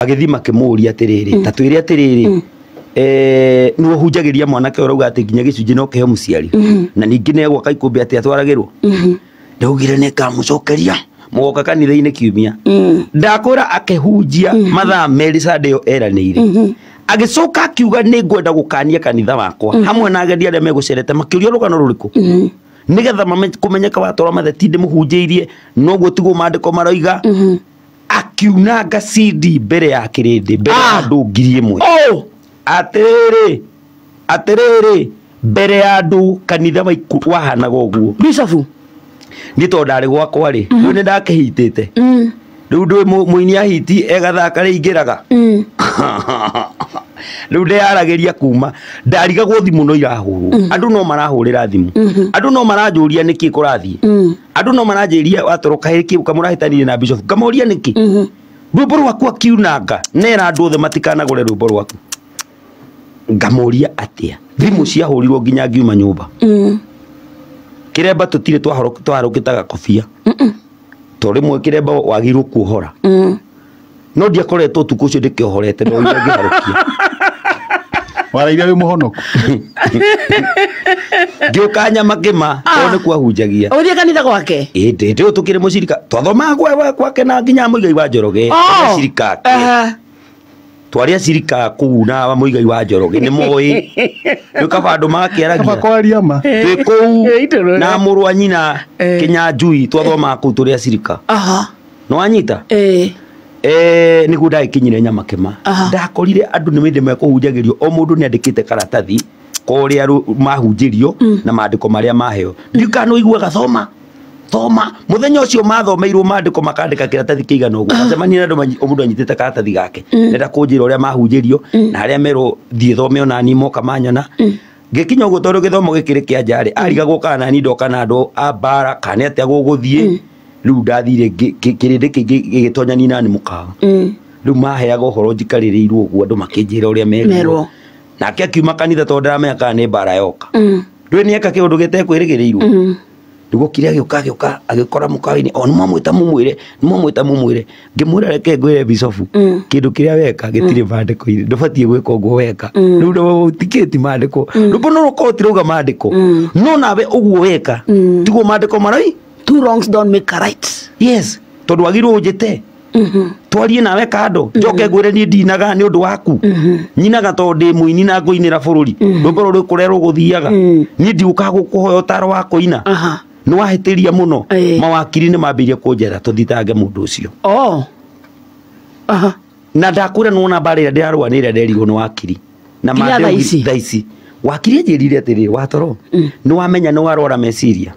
Agĩthiĩ makĩmũũria atĩrĩrĩ, ta twĩre atĩrĩrĩ, nĩwe ũhunjagĩria mwanake ũrauga atĩ nginya gĩcunjĩ no kĩheo mũciari na ningĩ nĩ egwaka ikũmbĩ atĩ atwaragĩrwo. Ndaugire nĩ ngamũcokeria mũgoka kanitha-inĩ kiumia. Ndakwĩra akĩhunjia mathaa 2 Sunday ĩyo eranĩire. Agĩcoka akiuga nĩ ngwenda gũkania kanitha wakwa hamwe na ageni arĩa megũcerete. Makĩũria rũgano rũrĩkũ nĩgetha kũmenyeka watwara matheti ndĩmũhunjĩirie noguo tiguo maandĩko maroiga. Akiunanga CD mbere ya kĩrĩndĩ, mbere ya andũ 1000. Atĩrĩrĩ, atĩrĩrĩ, mbere ya andũ kanitha wahanaga ũguo. Bishop. Niĩ tondũ ndarĩ gwakwa rĩ, rĩu nĩ ndakĩhitĩte. Rĩu ndũĩ mũini ahiti egathaka rĩingĩraga. Rĩu ndeyaragĩria kuma ndarigagwo thimũ no irahũrwo. Andũ no marahũrĩra thimũ, andũ no maranjũria nĩkĩ kũrathiĩ, andũ no maranjĩria watoroka kĩ kamũrahĩtanirie na bishop, ngamoria nĩkĩ rwĩmbo rwaku akiunanga nera andũ othe matikanagũre rwĩmbo rwaku. Ngamoria atĩa thimũ ciahũrirwo nginya ngiuma nyũmba. Kĩremba tũtirĩ twaharũkĩtaga kobia to rĩmwe kĩremba wagĩrĩirwo kuohora, no ndiakoretwo ũtukũ ũcio ndĩkĩohorete no ira ngĩharũkia. Waraire wĩ mũhonoku. Ngĩũka Nyamakĩma tondũ nĩ kwahunjagia. Ũthiĩ kanitha gwake? Ĩndĩ ndĩ ũyũ tũkĩrĩ mũcirika twathomaga gwake na nginya Mũigai wa Njoroge. Acirika ake. Twarĩ acirika kũu na Mũigai wa Njoroge nĩ moĩ rĩu kaba andũ magakĩaragia. Kaba kwaria ma. Twĩ kũu na mũrũ wa nyina Kĩnyanjui twathomaga kũu tũrĩ acirika. Nĩ wanyita? Nĩguo ndagĩkinyire Nyamakĩma. Ndakorire andũ nĩ mĩndĩ mekũhunjagĩrio, o mũndũ nĩ andĩkĩte karatathi korĩa mahunjĩrio na maandĩko marĩa maheo. Ndiũĩ kana ũiguaga thoma thoma mũthenya ũcio mathomeirwo maandĩko makandĩka kĩratathi kĩigana ũguo. Ngacemania na andũ o mũndũ anyitĩte karatathi gake, nenda kũnjĩra ũrĩa mahunjĩrio na harĩa merwo thiĩ thome onani moka manyona. Ngĩkinya ũguo tondũ gĩthomo gĩkĩrĩ kĩa nja rĩ, arigagwo kana nani ndoka na andũ a mbara kana nĩ atĩa gũgũthiĩ. Rĩu ndathire kĩrĩndĩ kĩingĩ gĩgĩtonya nina nĩ mũkawa. Rĩu maheaga ũhoro njikarĩrĩirwo ũguo andũ makĩnjĩra ũrĩa merirwo. Nake akiuma kanitha tondũ ndaramenya kana nĩ mbara yoka. Ndũĩ nĩeka kĩũndũ gĩtekwĩrĩgĩrĩirwo. Nĩguo kĩrĩa gĩũka gĩũka agĩkora mũkawa-inĩ, o nĩmwamwĩta mũmwĩre, nĩmwamwĩta mũmwĩre. Ngĩmwĩra reke ngwĩre bishofu, kĩndũ kĩrĩa weka gĩtirĩ maandĩko-inĩ, ndũbatiĩ gwĩka ũguo weka. Rĩu ũtikĩti maandĩko. Rwĩmbo no rũkorwo tirauga maandĩko, no nawe ũguo weka tiguo maandĩko maroi. Two wrongs don't make a right. Yes, tondũ wagĩrĩirwo ũnjĩte. Twarie nawe kando, njoke ngwĩre niĩ ndinaga nĩ ũndũ waku. Nyinaga tondũ ndĩ mũini na ngũinĩra bũrũri. Rwĩmbo rũrũ kũrĩa rũgũthiaga. Niĩ ndiũkaga gũkũhoya ũtaro wa kũina. Nĩ wahĩtĩria mũno. Mawakiri nĩ mambĩrĩirie kũnjera tũthitange mũndũ ũcio. Na ndakwĩra nĩwona mbara ĩrĩa ndĩrarũa nĩ ĩrĩa nderirwo nĩ wakiri. Na Nginya thaa ici? thaa ici. Wakiri anjĩrire atĩrĩrĩ, watoro, nĩ wamenya nĩ warwara meciria.